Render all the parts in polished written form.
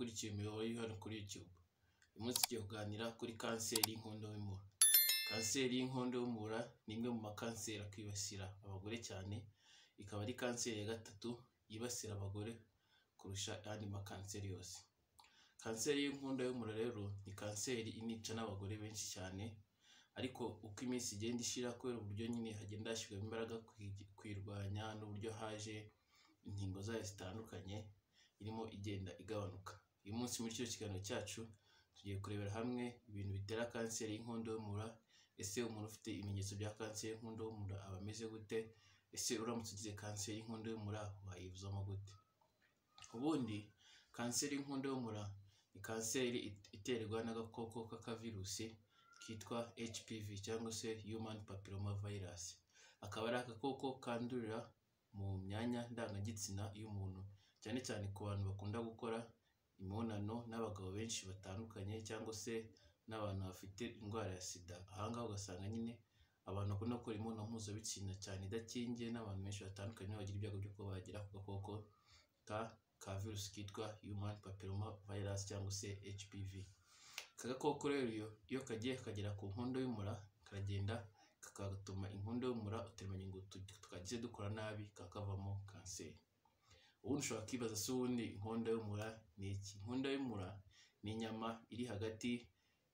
Ukurikiye imiyoboro iri hano kuri YouTube. Uyu munsi tugiye kuganira kuri kanseri y'inkondo y'umura. Kanseri y'inkondo y'umura ni imwe mu makanseri akwibasira abagore cyane, ikaba ari kanseri ya gatatu yibasira abagore kurusha ayandi makanseri yose. Kanseri y'inkondo y'umura rero ni kanseri inica n'abagore benshi cyane, ariko uko iminsi igenda ishira kubera uburyo nyine hagenda hashyirwamo imbaraga kuyirwanya n'uburyo haje inkingo zayo zitandukanye, irimo igenda igabanuka. Uyu munsi muri kino kiganiro cyacu tugiye kurebera hamwe ibintu bitera kanseri y'inkondo y'umura, ese umuntu ufite ibimenyetso bya kanseri y'inkondo y'umura aba ameze gute, ese uramutse ugize kanseri y'inkondo y'umura wayivuzamo gute? Ubundi kanseri y'inkondo y'umura ni kanseri iterwa n'agakoko k'akavirusi kitwa HPV cyangwa se Human Papilloma Virus. Akaba ari agakoko kandurira mu myanya ndangagitsina y'umuntu, cyane cyane ku bantu bakunda gukora imibonano n'abagabo benshi batandukanye cyangwa se n'abantu bafite indwara ya sida. Aha ngaha ugasanga nyine abantu bakunda gukora imibonano mpuzabitsina cyane idakingiye n'abantu benshi batandukanye bagira ibyago byo kuba bagira ako gakoko ka virusi kitwa Human Papilloma Virus cyangwa se HPV. Aka gakoko rero iyo kagiye kagera ku nkondo y'umura, karagenda kagatuma inkondo y'umura uturemangingo twagize dukora nabi kakavamo kanseri. Ubundi ushobora kwibaza se ubundi inkondo y'umura ni iki? Inkondo y'umura ni inyama iri hagati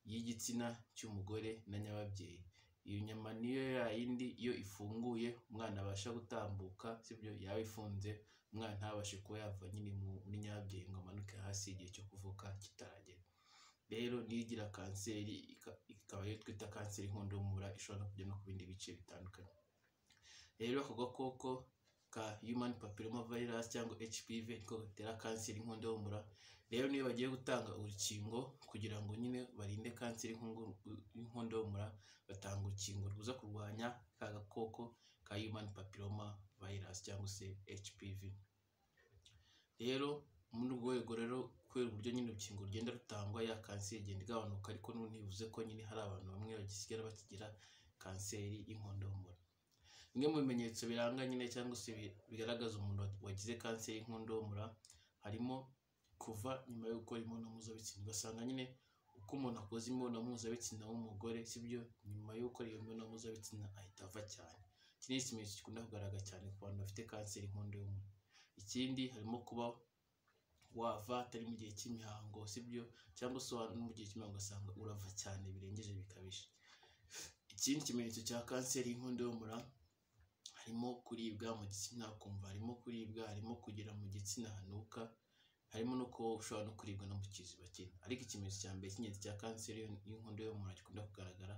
y'igitsina cy'umugore na nyababyeyi. Iyo nyama niyo ya yindi iyo ifunguye umwana abasha gutambuka, sibyo? Yaba ifunze umwana ntabashe kuba yava nyine muri nyababyeyi ngo amanuke hasi igihe cyo kuvuka kitaragera. Rero niyo igira kanseri ikaba ariyo twita kanseri y'inkondo y'umura, ishobora no kujya no ku bindi bice bitandukanye. Rero ako gakoko ka Human Papilloma Virus cyangwa HPV niko gatera kanseri y'inkondo y'umura. Rero niyo bagiye gutanga urukingo kugira ngo nyine barinde kanseri y'inkondo y'umura, batanga urukingo ruza kurwanya ka gakoko ka Human Papilloma Virus cyangwa se HPV. Rero muri urwo rwego rero kubera uburyo nyine urukingo rugenda rutangwa, ya kanseri igenda igabanuka, ariko n'ubundi ntibivuze ko nyine hari abantu bamwe bagisigara bakigira kanseri y'inkondo y'umura. Bimwe mu bimenyetso biranga nyine cyangwa se bigaragaza umuntu wagize kanseri y'inkondo y'umura, harimo kuva nyuma yo gukora imibonano mpuzabitsina. Ugasanga nyine uko umuntu akoze imibonano mpuzabitsina w'umugore, sibyo, nyuma yo gukora iyo mibonano mpuzabitsina ahita ava cyane. Iki ni ikimenyetso gikunda kugaragara cyane ku bantu bafite kanseri y'inkondo y'umura. Ikindi harimo kuba wava atari mu gihe cy'imihango, sibyo, cyangwa se no mu gihe cy'imihango ugasanga urava cyane birengeje bikabije. Ikindi kimenyetso cya kanseri y'inkondo y'umura harimo kuribwa mu gitsina, ukumva harimo kuribwa, harimo kugera mu gitsina hanuka, harimo no kuba ushobora no kuribwa no mu kiziba cy'inda. Ariko ikimenyetso cya mbere cy'ingenzi cya kanseri y'inkondo y'umura gikunda kugaragara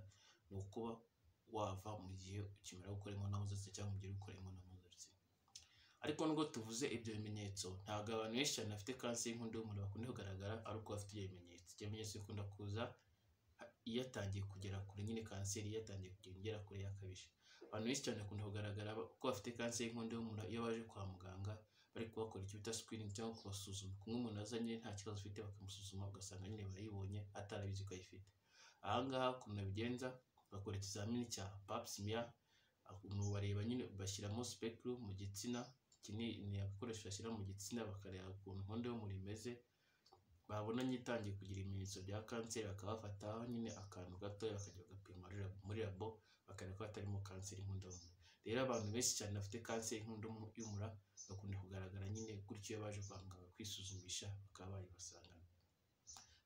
ni ukuba wava mu gihe ukimara gukora imibonano mpuzabitsina cyangwa mu gihe uri gukora imibonano mpuzabitsina. Ariko nubwo tuvuze ibyo bimenyetso, ntabwo abantu benshi cyane bafite kanseri y'inkondo y'umura bakunda kugaragara ari uko bafite ibyo bimenyetso. Ibyo bimenyetso bikunda kuza iyo yatangiye kugera kure nyine, kanseri iyo yatangiye kugenda igera kure yakabije. Abantu benshi cyane bakunda kugaragara ko bafite kanseri y'inkondo y'umura iyo baje kwa muganga bari kubakora icyo bita screening cyangwa kubasuzuma. Kumwe umuntu aza nyine nta kibazo afite bakamusuzuma, ugasanga nyine barayibonye atarabizi ko ayifite. Aha ngaha ukuntu babigenza, bakora ikizamini cya pap smear, bareba nyine bashyiramo speculum mu gitsina. Iki ni agakoresho bashyira mu gitsina bakareba ukuntu inkondo y'umura imeze, babona nyine itangiye kugira ibimenyetso bya kanseri bakabafataho nyine akantu gatoya bakajya bagapima muri labo bakareba ko hatarimo kanseri y'inkondo y'umura. Rero abantu benshi cyane bafite kanseri y'inkondo y'umura bakunda kugaragara nyine gutyo iyo baje kwa muganga kwisuzumisha bakaba bayibasangana.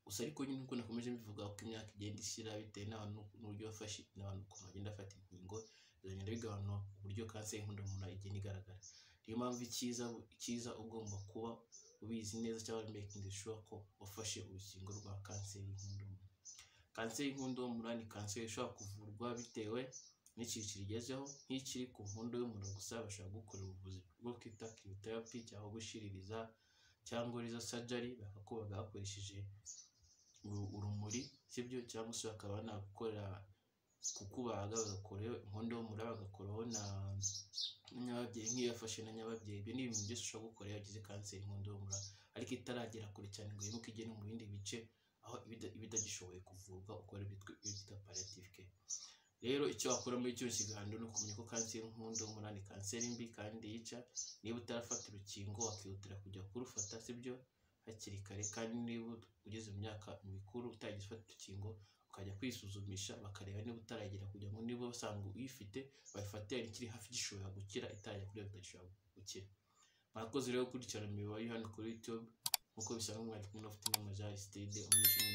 Gusa ariko nyine uko nakomeje mbivuga, uko imyaka igenda ishira bitewe n'abantu n'uburyo bafashe n'abantu ukuntu bagenda bafata inkingo, bizagenda bigabanuka uburyo kanseri y'inkondo y'umura igenda igaragara. Niyo mpamvu icyiza ugomba kuba ubizi neza cyangwa making sure ko wafashe urukingo rwa kanseri y'inkondo y'umura. Kanseri y'inkondo y'umura ni kanseri ishobora kuvurwa bitewe n'icyiciro igezeho. Nk'ikiri ku nkondo y'umura gusa bashobora gukorera ubuvuzi bwo twita chemotherapy cyangwa gushiririza cyangwa laser surgery, bakakubaga bakoresheje urumuri, sibyo, cyangwa se bakaba banakora kukubaga bagakuraho inkondo y'umura, bagakuraho na nyababyeyi nk'iyo yafashe na nyababyeyi. Ibyo ni ibintu byose ushobora gukora iyo wagize kanseri y'inkondo y'umura ariko itaragera kure cyane ngo yimuke ijye no mu bindi bice aho iba itagishoboye kuvurwa, ukora ibyo twita palliative care. Rero icyo wakora muri kino kiganiro ni ukumenya ko kanseri y'inkondo y'umura ni kanseri mbi kandi yica. Niba utarafata urukingo wakihutira kujya kurufata, sibyo? hakiri kare, kandi niba ugeze mu myaka mikuru utagize ufata urukingo, ukajya kwisuzumisha bakareba niba utaragera, kugira ngo niba basanga uyifite bayifate ikiri hafi gishobora gukira, itarajya kuri itagishobora gukira. Murakoze rero gukurikirana imibare hano kuri YouTube nk'uko bisanzwe, mwari kumwe na Ufite Jean Aristide, umunyeshuri.